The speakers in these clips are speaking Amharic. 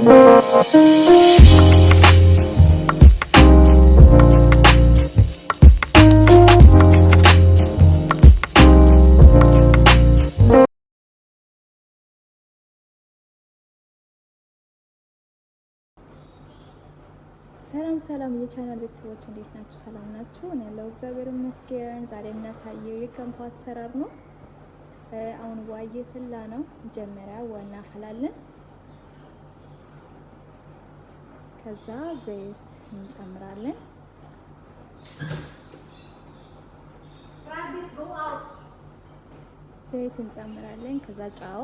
ሰላም ሰላም የቻናል ቤተሰቦች እንዴት ናችሁ? ሰላም ናችሁ? እኔ ያለው እግዚአብሔር ይመስገን። ዛሬ የምናሳየው የገንፎ አሰራር ነው። አሁን ውሃ እየፈላ ነው። መጀመሪያ ውሃ እናፈላለን። ከዛ ዘይት እንጨምራለን። ዘይት እንጨምራለን። ከዛ ጨው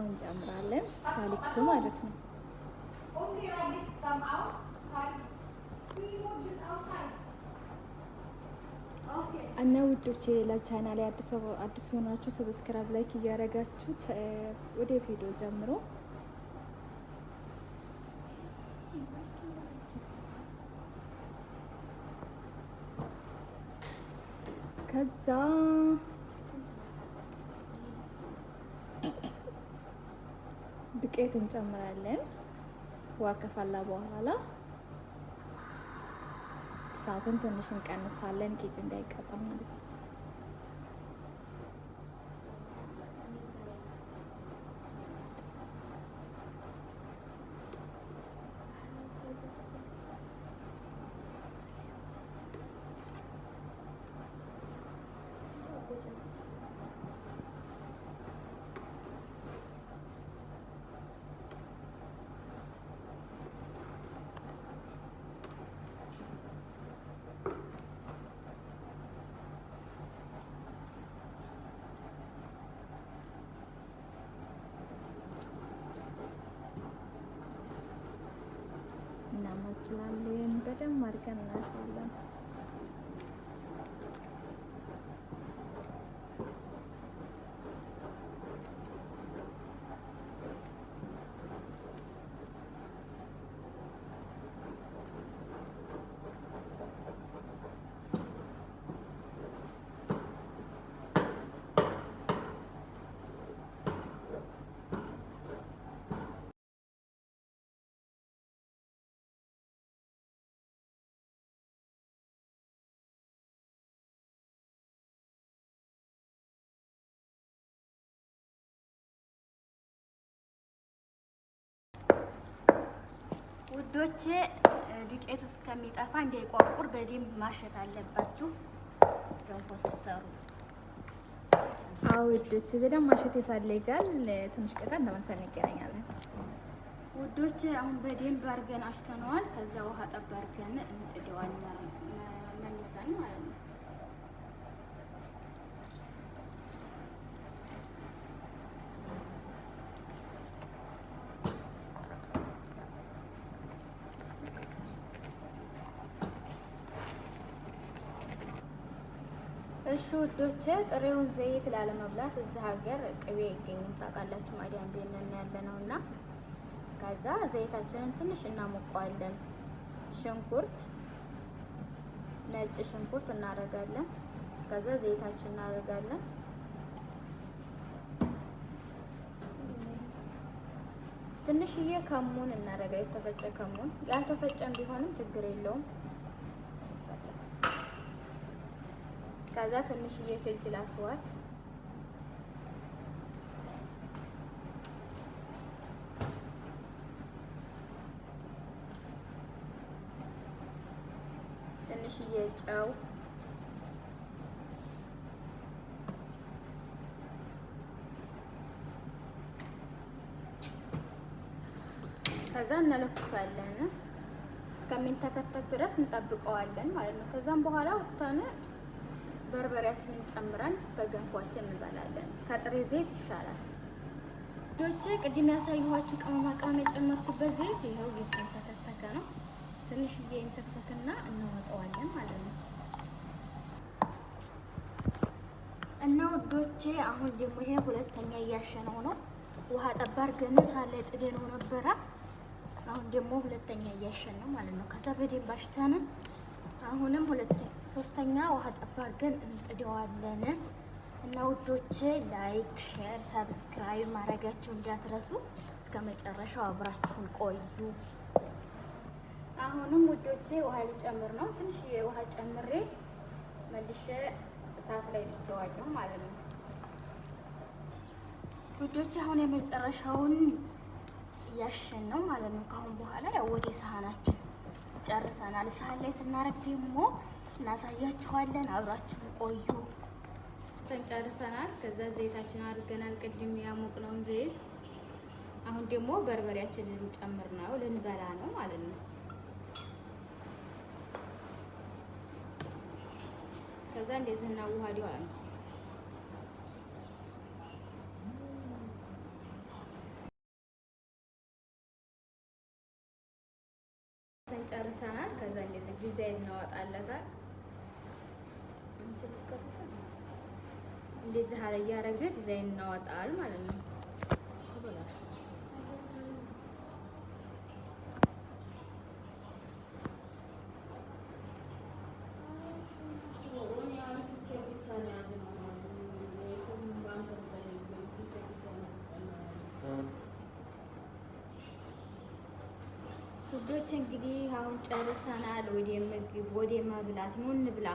እንጨምራለን። ባሊኩ ማለት ነው። Only rabbit come outside. We moved it outside. Okay. እና ውዶቼ ለቻናሌ አዲስ ሆናችሁ subscribe፣ like እያደረጋችሁ ወደ ቪዲዮ ጀምሮ። ከዛ ዱቄት እንጨምራለን። ውሃ ከፈላ በኋላ እሳቱን ትንሽ እንቀንሳለን፣ ቂጥ እንዳይቃጠል ማለት ነው። እናመስላለን። በደንብ አድርገን እናሸዋለን። ውዶቼ፣ ዱቄቱ እስከሚጠፋ እንዳይቋቁር በደንብ ማሸት አለባችሁ ገንፎ ስትሰሩ። አዎ ውዶቼ፣ በደንብ ማሸት ይፈልጋል። ትንሽ ቆይተን ተመልሰን እንገናኛለን። ውዶቼ፣ አሁን በደንብ አድርገን አሽተነዋል። ከዛ ውሃ ጠብ አድርገን እንጥደዋለን መልሰን ማለት ነው። እሺ ውዶቼ፣ ጥሬውን ዘይት ላለመብላት እዚህ ሀገር ቅቤ አይገኝም ታውቃላችሁ። ማዲያን ቤት ነን ያለ ነው እና ከዛ ዘይታችንን ትንሽ እናሞቀዋለን። ሽንኩርት፣ ነጭ ሽንኩርት እናደርጋለን። ከዛ ዘይታችን እናደርጋለን። ትንሽዬ ከሙን እናደርጋ፣ የተፈጨ ከሙን፣ ያልተፈጨም ቢሆንም ችግር የለውም። ከዛ ትንሽዬ فلفل أسود፣ ትንሽዬ ጨው፣ ከዛ እንለኩሳለን። እስከሚንተከተክ ድረስ እንጠብቀዋለን ማለት ነው። ከዛም በኋላ ወጥተን በርበሬያችንን ጨምረን በገንፏችን እንበላለን። ከጥሬ ዘይት ይሻላል። ዶቼ፣ ቅድም ያሳየኋችሁ ቅመማ ቅመም የጨመርኩበት ዘይት ይኸው እየተንተከተከ ነው። ትንሽዬ እንተክተክና እናወጣዋለን ማለት ነው። እና ውዶቼ፣ አሁን ደግሞ ይሄ ሁለተኛ እያሸነው ነው። ውሃ ጠብ አድርገን ሳለ ጥደነው ነበረ። አሁን ደግሞ ሁለተኛ እያሸን ነው ማለት ነው። ከዛ በደንብ አሽተን አሁንም ሁለተኛ ሶስተኛ ውሃ ጠብ አድርገን እንጥደዋለን። እና ውዶቼ like፣ share፣ subscribe ማድረጋችሁ እንዳትረሱ። እስከ መጨረሻው አብራችሁን ቆዩ። አሁንም ውዶቼ ውሃ ሊጨምር ነው። ትንሽዬ ውሃ ጨምሬ መልሼ እሳት ላይ ጥጄዋለሁ ማለት ነው። ውዶቼ አሁን የመጨረሻውን እያሸን ነው ማለት ነው። ከአሁን በኋላ ያው ወደ ሳህናችን ጨርሰናል። ሳህን ላይ ስናረግ ደግሞ እናሳያችኋለን። አብራችሁን ቆዩ። ጨርሰናል። ከዛ ዘይታችን አድርገናል፣ ቅድም ያሞቅነውን ዘይት። አሁን ደግሞ በርበሬያችን ልንጨምር ነው፣ ልንበላ ነው ማለት ነው። ከዛ እንደዚህ እናዋህደዋለን። ጨርሰናል። ከዛ እንደዚህ ዲዛይን እናወጣለታል። እንደዚህ አለ እያደረግን ዲዛይን እናወጣል ማለት ነው። ውዶች እንግዲህ አሁን ጨርሰናል። ወደ ምግብ ወደ መብላት ነው፣ እንብላ።